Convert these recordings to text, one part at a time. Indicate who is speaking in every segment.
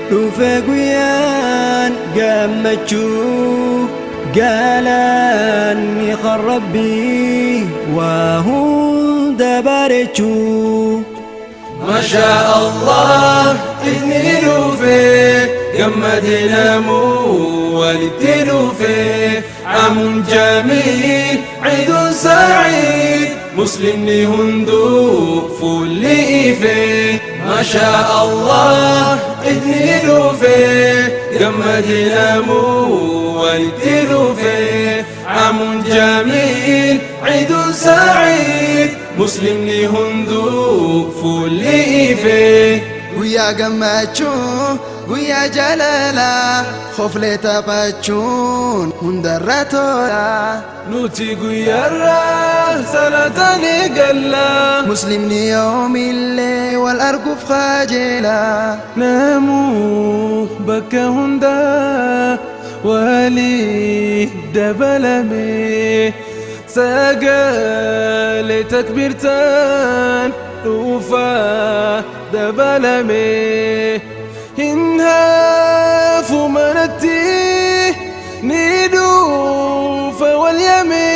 Speaker 1: Dhufe guyyaan gammachuu galanni kan Rabbii waa hunda bareechuu.
Speaker 2: ما شاء الله إذني في جمدنا والدين في عام جميل عيد سعيد مسلم هندو فل في ما شاء الله إذني في جمدنا والدين في عام جميل عيد سعيد مسلم هندو فل في
Speaker 3: Guyyaa gammachuu, guyyaa jaalalaa, koflee taphachuun hundarra tola.
Speaker 2: Nuti guyyaarraa salaatanii galla.
Speaker 3: Muslimni yoomillee wal arguuf kajeela.
Speaker 2: Namuu bakka hundaa walii dabalame sagalee takbiirtaan dhufaa dabalame hin hafu manatti ni dhufa wal yame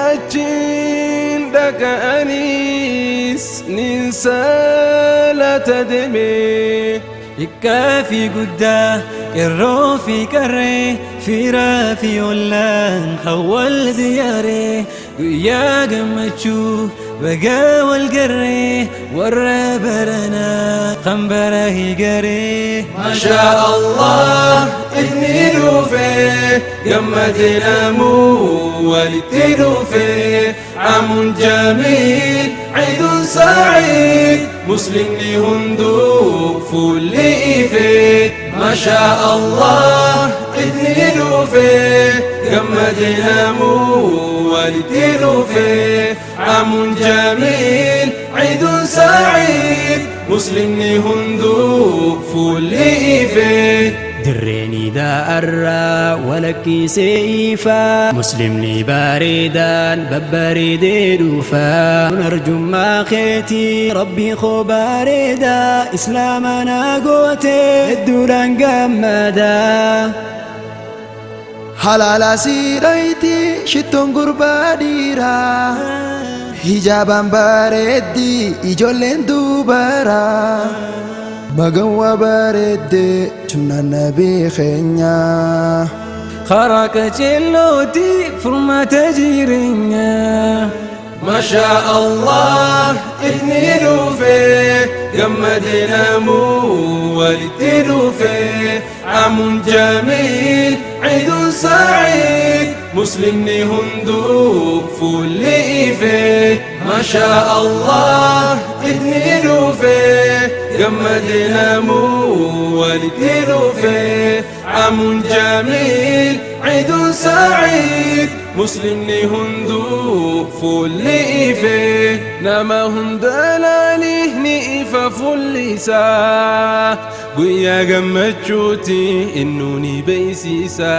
Speaker 2: achiin dhaqa'anis nin salata deeme.
Speaker 1: Xiqqaa fi guddaa, qeerroo fi qarree, firaa fi ollaan hawwal ziyaaree, guyyaa gammachuu bagaa wal garree, warra baranaa kan bara higaree.
Speaker 2: ما شاء الله إذني في جمدنا والدين في عام جميل عيد سعيد مسلم هندو فل في ما شاء الله إذني في جمدنا والدين في عام جميل عيد سعيد مسلم هندو فل في
Speaker 1: Dirreen idaa walakkisee ifaa, muslimni bareedaan babbareedee dhufaa. Arjummaa keetii rabbii koo bareedaa, islaama naa gootee hedduudhaan gammadaa.
Speaker 3: Halaala siidhayti shittoon gurbaa dhiiraa. Hijaabaan bareeddi ijoolleen dubaraa. Magawwa bareeddee sunnaan nabii keenyaa.
Speaker 1: Karaa qajeellooti furmaata jireenyaa.
Speaker 2: ما شاء الله إذني في جمدنا والدين في عام جميل عيد سعيد مسلم هندو فل في ما شاء الله إذني في جمدنا والدين في عام جميل عيد سعيد مسلم هندو فل في nama hunda laalii ni ifa fuulli isaa guyyaa gammachuuti innuu ni beeksisa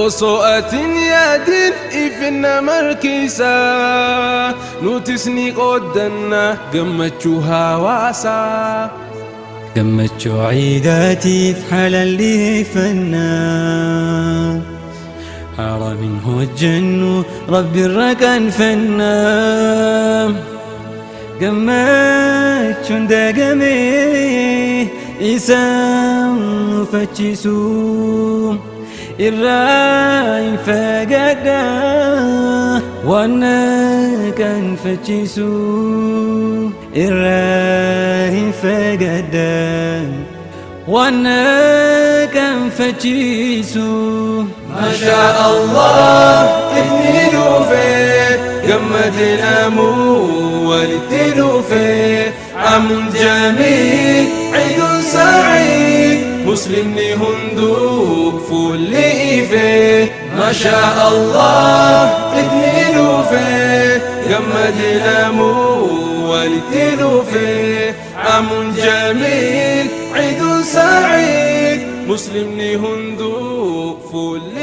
Speaker 2: osoo atin yaadin ifinna markiisa nutis ni qooddanna gammachuu hawaasaa.
Speaker 1: Gammachuu ciidaatiif halalleeffannaa. Haramin hojjennu rabbi irra qaanfannaa. Gammachuun dagamee isaan uffachiisu irraa hin fagaadha waan na qaanfachiisu irraa hin fagaadha waan na qaanfachiisu.
Speaker 2: ما شاء الله إذني في جمدنا والدين في عام جميل عيد سعيد مسلم هندو فل في ما شاء الله إذني في جمدنا والدين في عام جميل عيد سعيد مسلم هندو فل